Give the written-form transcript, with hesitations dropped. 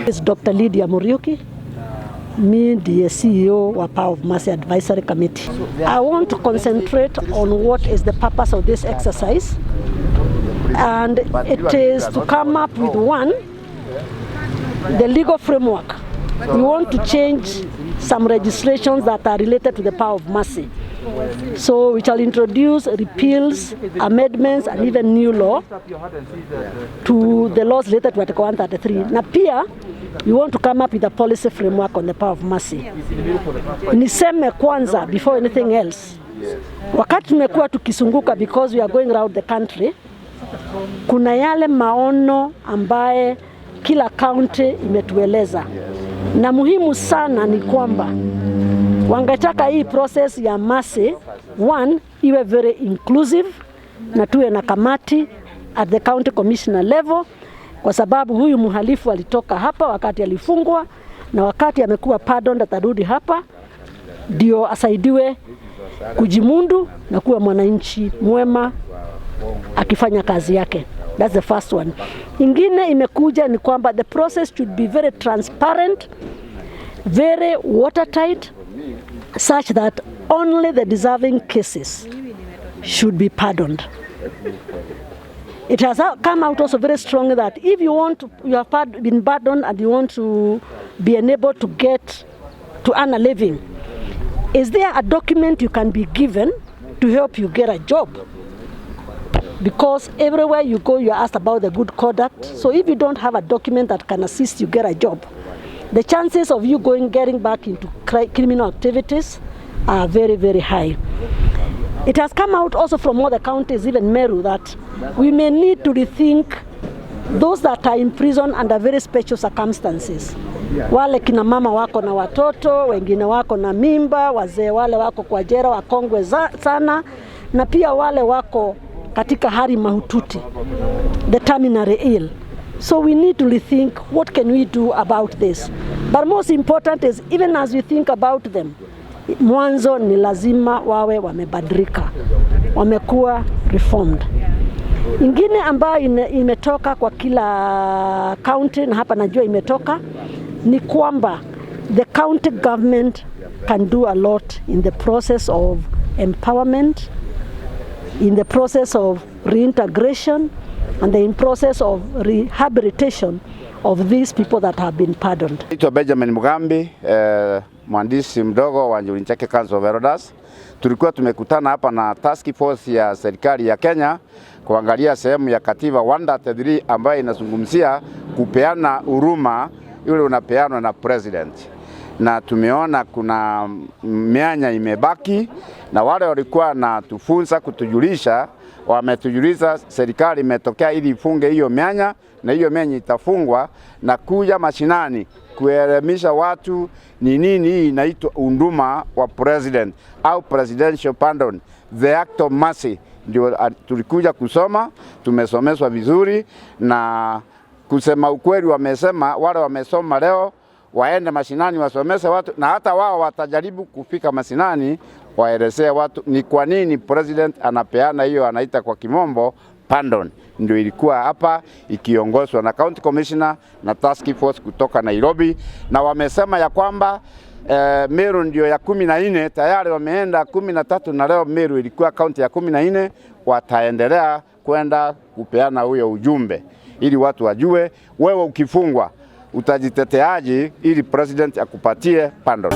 Is Dr. Lydia Muriuki. Mi ndiye CEO wa Power of Mercy Advisory Committee. I want to concentrate on what is the purpose of this exercise, and it is to come up with, one, the legal framework. We want to change some legislations that are related to the power of mercy. So we shall introduce repeals, amendments and even new law to the laws related to Article 133. Na pia we want to come up with a policy framework on the power of mercy. Niseme kwanza, before anything else, wakati tumekuwa tukizunguka, because we are going round the country, kuna yale maono ambaye kila county imetueleza, na muhimu sana ni kwamba wangetaka hii process ya mercy, one, iwe very inclusive na tuwe na kamati at the county commissioner level, kwa sababu huyu mhalifu alitoka hapa wakati alifungwa, na wakati amekuwa pardoned atarudi hapa ndio asaidiwe kujimundu na kuwa mwananchi mwema akifanya kazi yake. That's the first one. Ingine imekuja ni kwamba the process should be very transparent, very watertight, such that only the deserving cases should be pardoned. It has come out also very strongly that if you want to, you have been pardoned and you want to be enabled to get to earn a living, is there a document you can be given to help you get a job? Because everywhere you go, you are asked about the good conduct. So if you don't have a document that can assist you get a job, the chances of you going getting back into criminal activities are very, very high. It has come out also from other counties, even Meru, that we may need to rethink those that are in prison under very special circumstances. Wale kina mama wako na watoto, wengine wako na mimba, wazee wale wako kwa jela, wakongwe sana, na pia wale wako katika hali mahututi, the terminally ill. So we need to rethink what can we do about this. But most important is, even as we think about them, mwanzo ni lazima wawe wamebadilika, wamekuwa reformed. Ingine ambayo imetoka kwa kila county, na hapa najua imetoka, ni kwamba the county government can do a lot in the process of empowerment, in the process of reintegration and the in process of rehabilitation of these people that have been pardoned. Naitwa Benjamin Mugambi, mwandishi mdogo wa Njuri Ncheke Council of Elders. Tulikuwa tumekutana hapa na task force ya serikali ya Kenya kuangalia sehemu ya katiba 133 ambayo inazungumzia kupeana huruma yule unapeanwa na president, na tumeona kuna mianya imebaki, na wale walikuwa na tufunza kutujulisha, wametujulisha serikali imetokea ili ifunge hiyo mianya, na hiyo mianya itafungwa na kuja mashinani kuelimisha watu ni nini hii inaitwa huruma wa president au presidential pardon, the act of mercy. Ndio tulikuja kusoma, tumesomeshwa vizuri, na kusema ukweli, wamesema wale wamesoma leo waende mashinani wasomeshe watu, na hata wao watajaribu kufika mashinani waelezee watu ni kwa nini president anapeana hiyo anaita kwa kimombo pardon. Ndio ilikuwa hapa ikiongozwa na county commissioner na task force kutoka Nairobi, na wamesema ya kwamba Meru ndio ya 14 tayari wameenda 13 na leo Meru ilikuwa kaunti ya 14. Wataendelea kwenda kupeana huyo ujumbe ili watu wajue, wewe ukifungwa utajiteteaje ili president akupatie pardon.